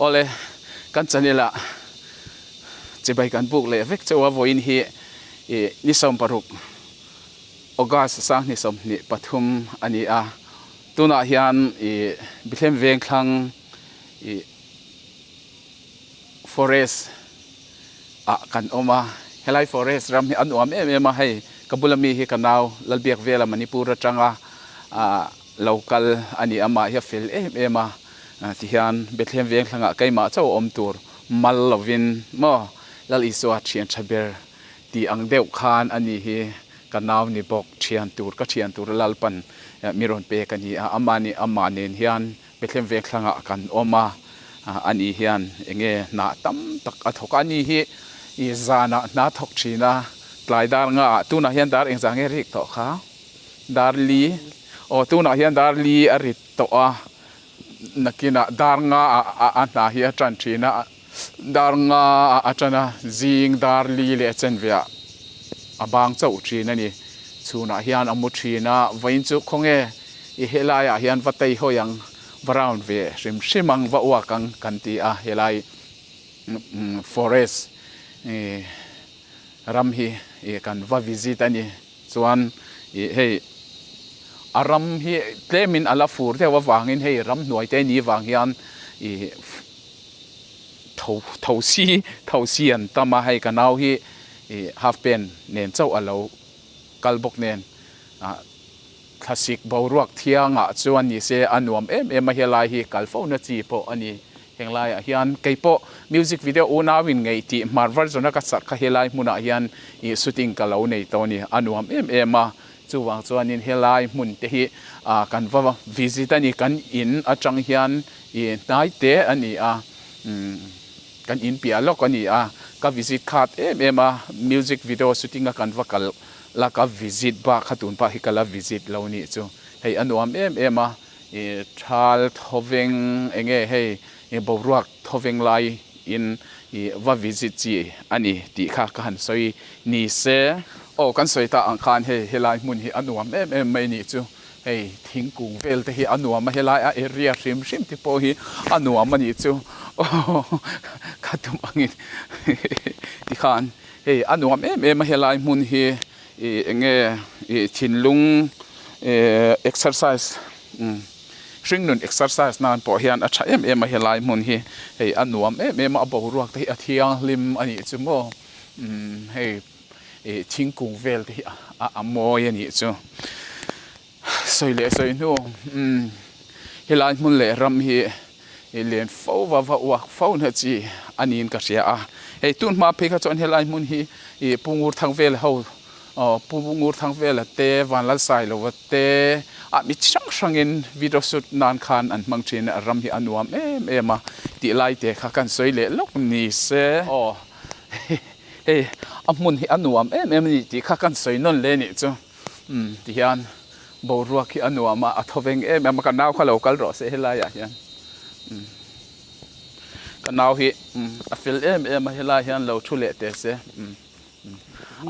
Awle, kan channel ah chibai kan buk leh vek chauh a, vawiin hi ih ni 16 August 2023 a ni a, tunah hian ih Bethlehem Vengthlang ih forest ah kan awm a, helai forest ram hi a nuam em em a, hei ka bula mi hi ka nau Lalbiakvela Manipur atanga ah lo kal a ni a, mah hi a fel em em a, tihian Bethlehem Vengthlangah keimah chauh a awm tur mal lovin maw Lal Isua thian tha ber tih ang deuh khan a ni hi ka nau ni bawk thian tur ka thian tur Lalpan mi rawn pek a ni a, amah ni amah nen hian Bethlehem Vengthlangah kan awm a, ani hian enge hna tam tak a thawk a, ani hi ih zanah hna thawk thin a, tlai dar nga ah tunah hian dar engzah nge rik tawh kha? Dar li aw tunah hian dar li a rit tawh a, nakinah dar nga ah a hna hi a tan thin a, dar nga ah a tan a, zing dar li leh a chen ve ah a bang chauh thin a ni. Chhunah hian a mu thin a, vawiin chu khawnge i helaiah hian va tei hawi ang, va round ve hrim hrim ang, va uak ang kan ti a, helai forest ram hi kan va visit a ni. Chuan ih hei a ram hi tlemin a la fur deuh avangin hei ramhnuai te ni vang hian ih tho tho si tho si an tam a, hei ka nau hi ih half pant nen chauh a lo kal bawk nen ah thlasik boruak thiangah chuan ni se a nuam em em a, helai hi kal fo na chi pawh a ni. Heng laiah hian kei pawh music video unau in ngeih tih hmar version a ka sak kha helai hmunah hian ih shooting ka lo nei tawh a ni. A nuam em em a, chuvang chuanin helai hmun te hi ah kan va visit a ni. Kan in atang hian ih hnai te a ni a, umm kan in piah lawk a ni a, ka visit khat em em a, music video shooting a kan va kal la ka visit bak kha tun pah hi ka la visit lo nih chu. Hei a nuam em em a. I thal thawveng enge hei i boruak thawveng lai in i va visit chi a ni tih kha ka han sawi ni se. Aw kan sawi ta ang khan hei helai hmun hi a nuam em em mai nih chu hei thingkung vel te hi a nuam a helai a area hrim hrim te pawh hi a nuam a nih chu aw ka tum angin tikhan hei a nuam em em a helai hmun hi. Ih enge ih thinlung eh exercise umm hringnun exercise nan pawh hian a tha em em a helai hmun hi hei a nuam em em a a boruak te hi a thianghlim a nih chu maw umm hei ih thingkung vel te hi a a mawi a nih chu sawi leh sawi hnu umm helai hmun leh ram hi ih len fo va va uak fo na chi a niin ka hria a hei tun hma phei kha chuan helai hmun hi ih pu ngur thang vel ho aw pu ngur thang vela te vanlalsailova te ah mi chi hrang hrangin video shoot nan khan an hmang thin a ram hi a nuam em em a tih lai te kha kan sawi leh lawk ni se aw hei a hmun hi a nuam em em a ni tih kha kan sawi nawn leh nih chu. Umm ti hian boruak hi a nuam a, a thawveng em em a, ka nau kha lo kal rawh se helai ah hian umm ka nau hi umm a fel em em a helai hian lo thu leh teh se umm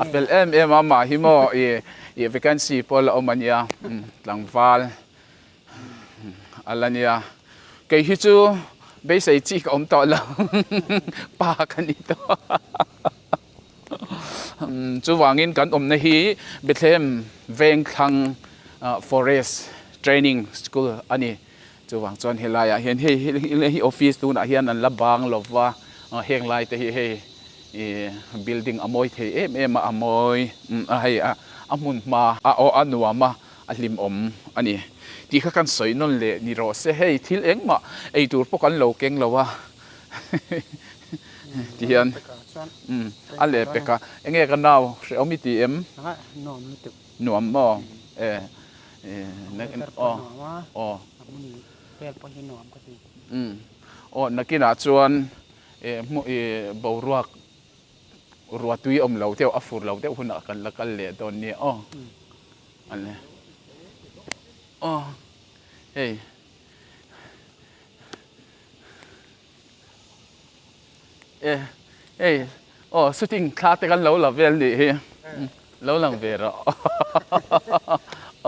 a fel em em a amah hi maw ih ih vacancy pawh la awm a nia umm tlangval a la nia kei hi chu beisei chi ka awm tawh lo pa ka ni tawh. Chuvangin kan awmna hi Bethlehem Vengthlang Forest Training School a ni. Chuvang chuan helaiah hian hei hi office tunah hian an la bang lo va, heng lai te hi hei building a mawi thei em em a, a mawi a hei a hmun hma a aw a nuam a, a hlimawm a ni. Tih kha kan sawi nawn leh ni rawh se, hei thil engmah ei tur pawh kan lo keng lo a. Ti hian a leh pek a, enge ka nau hrehawm i ti em? Nuam lutuk. Nuam maw? E aw aw vel pawh hi nuam ka ti. Aw nakinah chuan i boruak ruahtui awm lo deuh a fur lo deuh hunah kan la kal leh dawn nia aw. Aw hei. E hei aw shooting thla te kan lo la vel nih hi lo lang ve rawh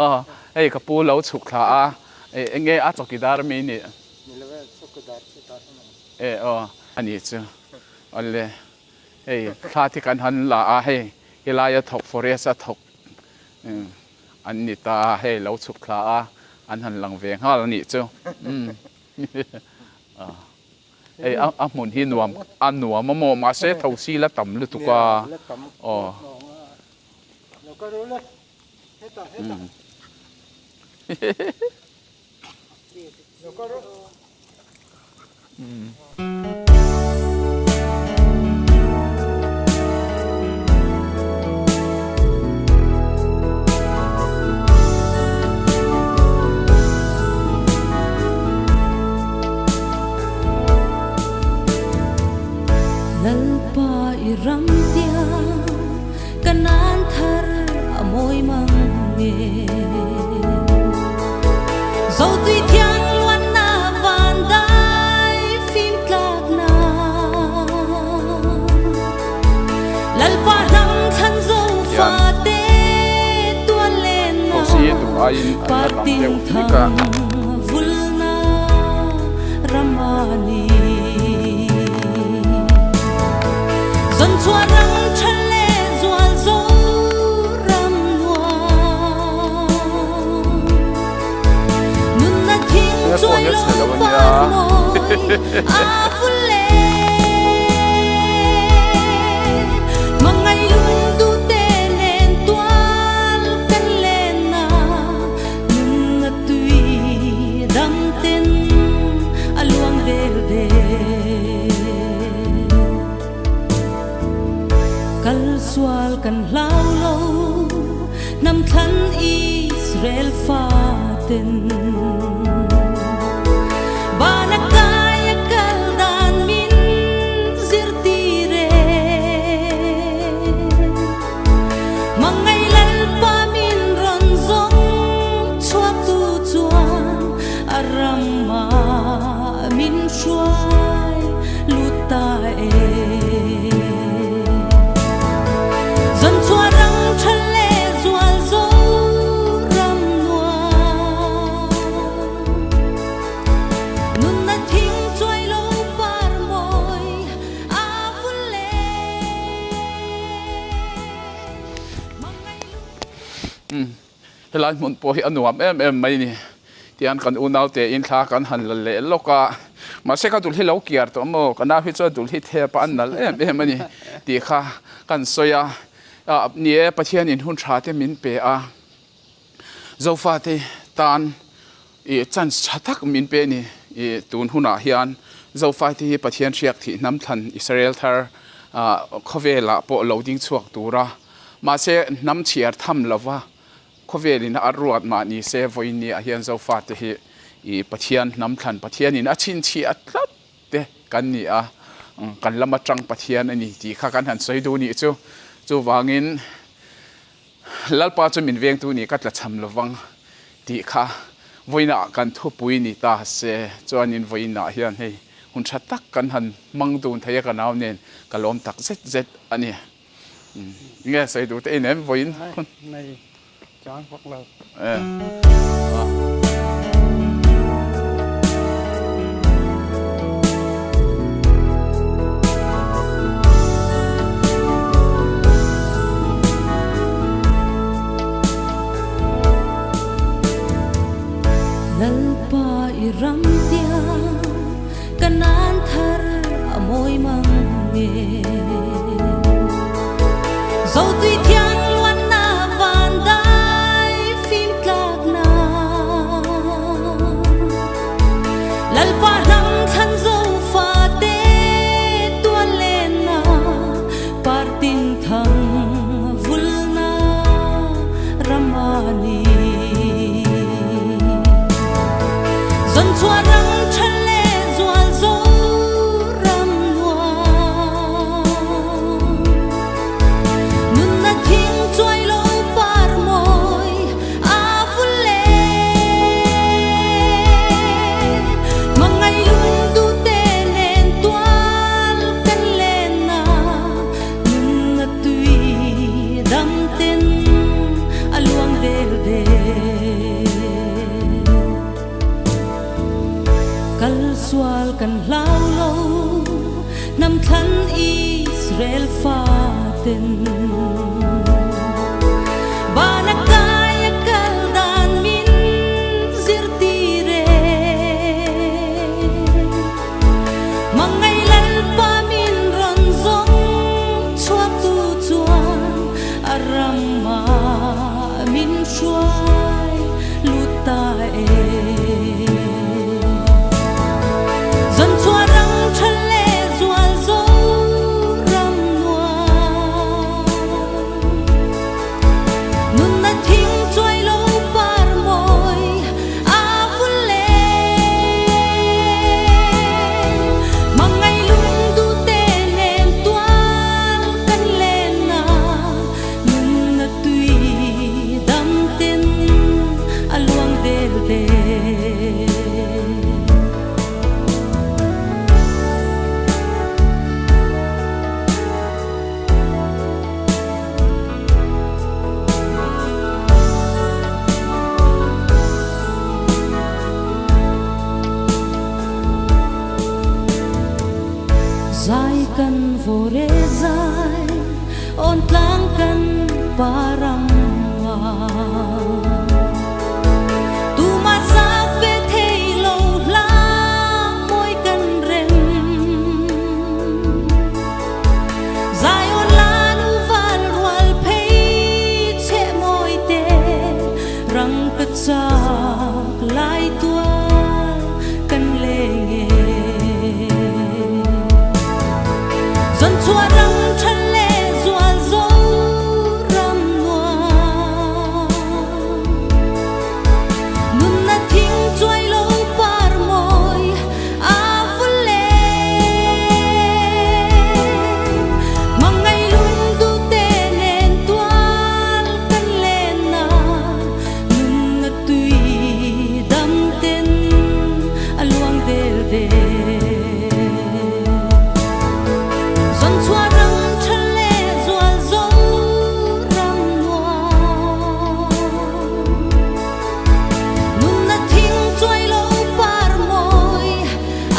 aw hei ka pu lo chhuk thla a eng nge a chawkidar mi nih. E aw a nih chu awle hei thla te kan han la a hei helai a thawk forest a thawk an ni ta a hei lo chhuk thla a an han lang ve nghal a nih chu umm hei a hmun hi nuam a nuam a maw mahse thosi la tam lutuk a aw. Lalpa i ram tiang ka nan thar a mawi mang nge. Zotui thiang luanna van dai fim tlakna. Lalpa hnam thlan zo Hian fate tual lenna thosi duh aiin an la tam partin deuh hlek a. thang vulna rama ni. Zawn chhuah ram tha leh zual zo ram nuam. Nunna thing He phone chuai hi a lo chhe lo a nia. par mawi a vul le. Mangai lung tute nen tual kan len na nunna tui dam ten a luang del del. Kal sual kan hlau lo hnam thlan Israel faten. Bana kai a kal dan min zirtir e. Mangai Lalpa min rawn zawng chhuak tu chuan a rama min hruai lut ta e. Dân chua răng thân lệ zual zo ram nuam. Nunna thing chuai lo par mawi a vul le. Mangai lung. Helai hmun pawh hi a nuam em em mai ni. Tihian kan unau te in thla kan han la leh lawk a, mahse ka dul hi lo kiar tawh maw, ka nau hi chuan dul hi thep a an nalh em em a ni tih kha kan sawi a, ah ni e Pathian in hun tha te min pe a, Zofa te tan ih chance tha tak min pe a ni, ih tun hunah hian Zofa te hi Pathian hriak thih hnam thlan Israel thar ah khawvelah pawh lo ding chhuak tur a, mahse hnam chhiar tham lova. Khawvelin a ruat mah ni se vawiin ah hian Zofate hi i Pathian hnam thlan Pathianin a chhinchhiah tlat te kan ni a, kan lam atang Pathian a ni tih kha kan han sawi duh nih chu. Chuvangin Lalpa chu min vengtu nih ka tlachham lovang tih kha vawiinah kan thupui ni ta se chuanin vawiinah hian hei hun tha tak kan han hmang dun thei a ka nau nen ka lawm tak zet zet a ni. Nge sawi duh te in em vawiin hun. Nei chang vak lo. Lalpa i ram tiang ka nan thar a mawi mang nge. Zotui thiang luanna van dai fim tlakna. Lalpa hnam thlan zo fate tual lenna partin thang vulna ramani. Zawn chhuah ram tha leh zual zo ram nuam. Nunna thing chuai lo par mawi a vul le. Mangai lung tute nen tual kan lenna nunna tui dam ten a luang del del. Kal sual kan hlau lo. Hnam thlan Israel faten Bana kai a kal dan min zirtir e. Mangai Lalpa min rawn zawng chhuak tu chuan a ramah min hruai lut ta e. Zawn chhuah ram tha leh zual zo ram nuam. Nunna thing chuai lo par mawi a vul le. Mangai lung duh te nen tual kan len a, nunna tui dam ten a luang del del. Zai kan vawr e zai, awn tlang kan parang a. Tumah zak ve thei lo hla mawi kan rem. Zion lan u val rual phei cheh mawi te rang ka chak lai tual kan leng e. Zawn chhuah ram tha leh zual zo ram nuam. Nunna thing chuai lo par mawi a vul le. Mangai lung duh te nen tual kan len a, nunna tui dam ten a luang del del. Zawn chhuah ram tha leh zual zo ram nuam. Nunna thing chuai lo par mawi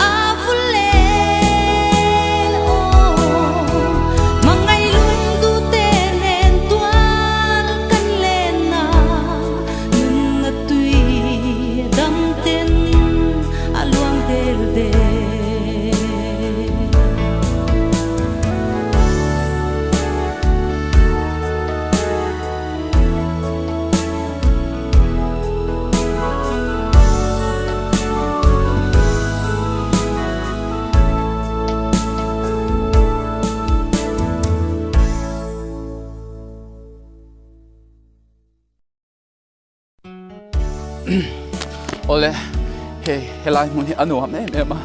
a vul le aw. Mangai lung duh te nen tual kan len a, nunna tui dam ten a luang del del. Awle, hei helai hmun hi a nuam em em a,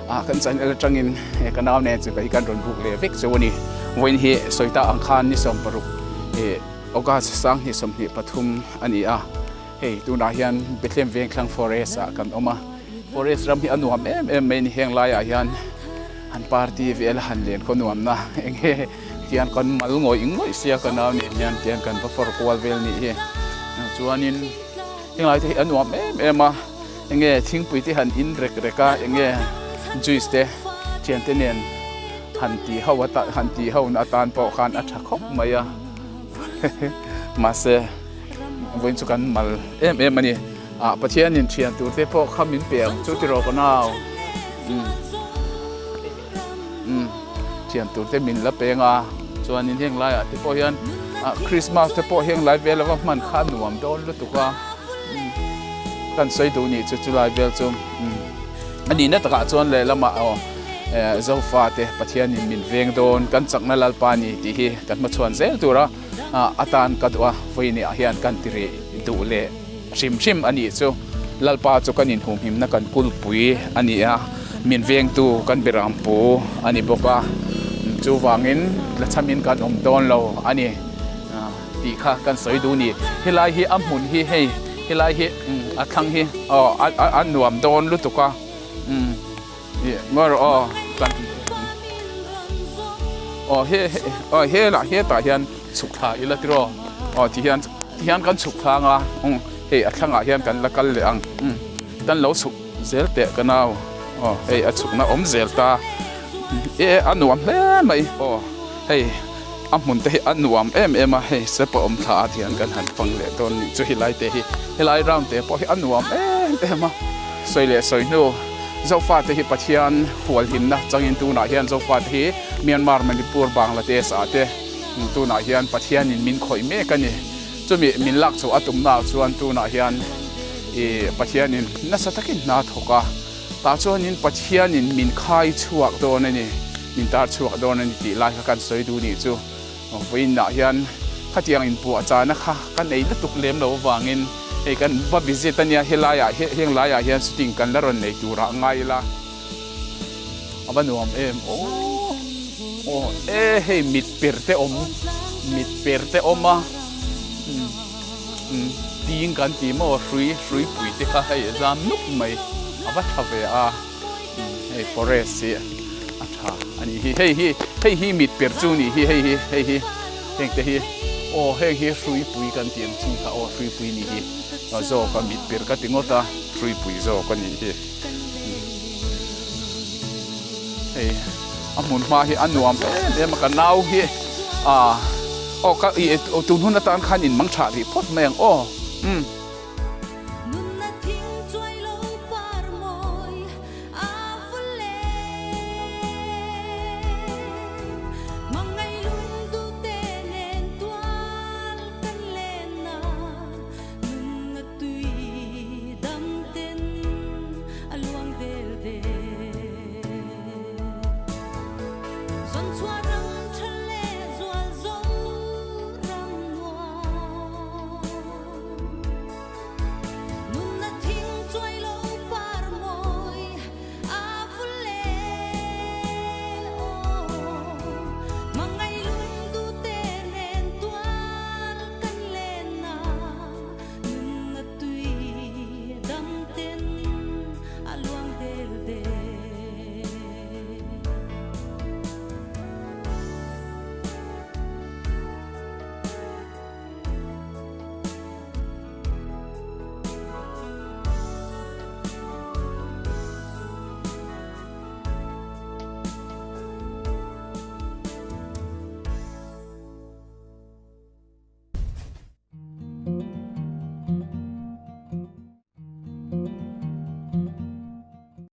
ah kan channel atangin he ka nau nen chu ka hi kan rawn buk leh vek chu a ni. Vawiin hi sawita ang khan ni 60 eh August 2023 a ni a, hei tunah hian Bethlehem Vengthlang Forest ah kan awm a, forest ram hi a nuam em em mai a ni heng laiah hian han party vel a han len khaw nuamna eng nge tian kan mal ngawih ngawih sia ka nau nen hian tian kan va fawr kual vel nih hi chuanin henglai te hi a nuam em em a eng nge thingpui te han in rek rek a eng nge juice te thian te nen han tih ho atan han tih ho na atan pawh khan a tha khawp mai a mahse vawiin chu kan mal em em a ni ah Pathianin thian tur te pawh kha min pe ang chu tiraw ka nau umm umm thian tur te min la peng a chuanin heng laiah te pawh hian ah Christmas te pawh heng lai vel ava hman kha a nuam dawn lutuk a umm kan sawi duh nih chu chulai vel chu umm a nihna takah chuan lehlamah aw eh Zofa te Pathianin min veng dawn kan chakna Lalpa a ni tih hi kan hmachhuan zel tur a ah atan ka duh a vawiin ah hian kan ti rih duh leh hrim hrim a nih chu Lalpa chu kan inhumhimna kan kulpui a ni a min vengtu kan birampu a ni bawk a chuvangin la chhamin kan awm dawn lo a ni tih kha kan sawi duh a ni helai hi a hmun hi hei helai hi a thlang hi aw a nuam dawn lutuk a umm ih ngawi rawh aw kan aw he aw helah hetah hian chhuk thla ila tiraw aw ti hian ti hian kan chhuk thlang a umm hei a thlangah hian kan la kal leh ang umm kan lo chhuk zel teh ka nau aw hei a chhukna awm zel ta. E a nuam hle mai aw hei a hmun te hi a nuam em em a hei step a awm thla a tihian kan han fang leh dawn nih chu helai te hi helai round te pawh hi a nuam em em a sawi leh sawi hnu Zofate hi Pathian hualhimna changin tunah hian Zofate hi Myanmar Manipur Bangladesh ah te tunah hian Pathianin min khawih mek a ni. Chumi min lak chhoh a tumnaah chuan tunah hian ih Pathianin nasa takin hna thawk a, tah chuanin Pathianin min khai chhuak dawn a ni, min tar chhuak dawn a ni tih lai kha kan sawi duh nih chu. Vawiinah hian khatiang inpuahchahna kha ka nei lutuk lem lo avangin hei kan va visit a nia, helaiah heng laiah hian shooting kan la rawn nei turah ngai ila a va nuam em aw aw e hei mit per te awm mit per te awm a umm ting kan tih maw hrui hrui pui te kha hei a zam nuk mai a va tha ve a hei forest hi a tha a nih hi hei hi hei hi mit per chu nih hi hei hi hei hi heng te hi aw heng hi hrui pui kan tih ang chi kha aw hrui pui nih hi zawk a mit per ka ti ngawt a hrui pui zawk a nih hi. Hei a hmun hma hi a nuam em em a ka nau hi ah aw ka ih tun hun atan khan in mang tha rih phawt mai ang aw umm.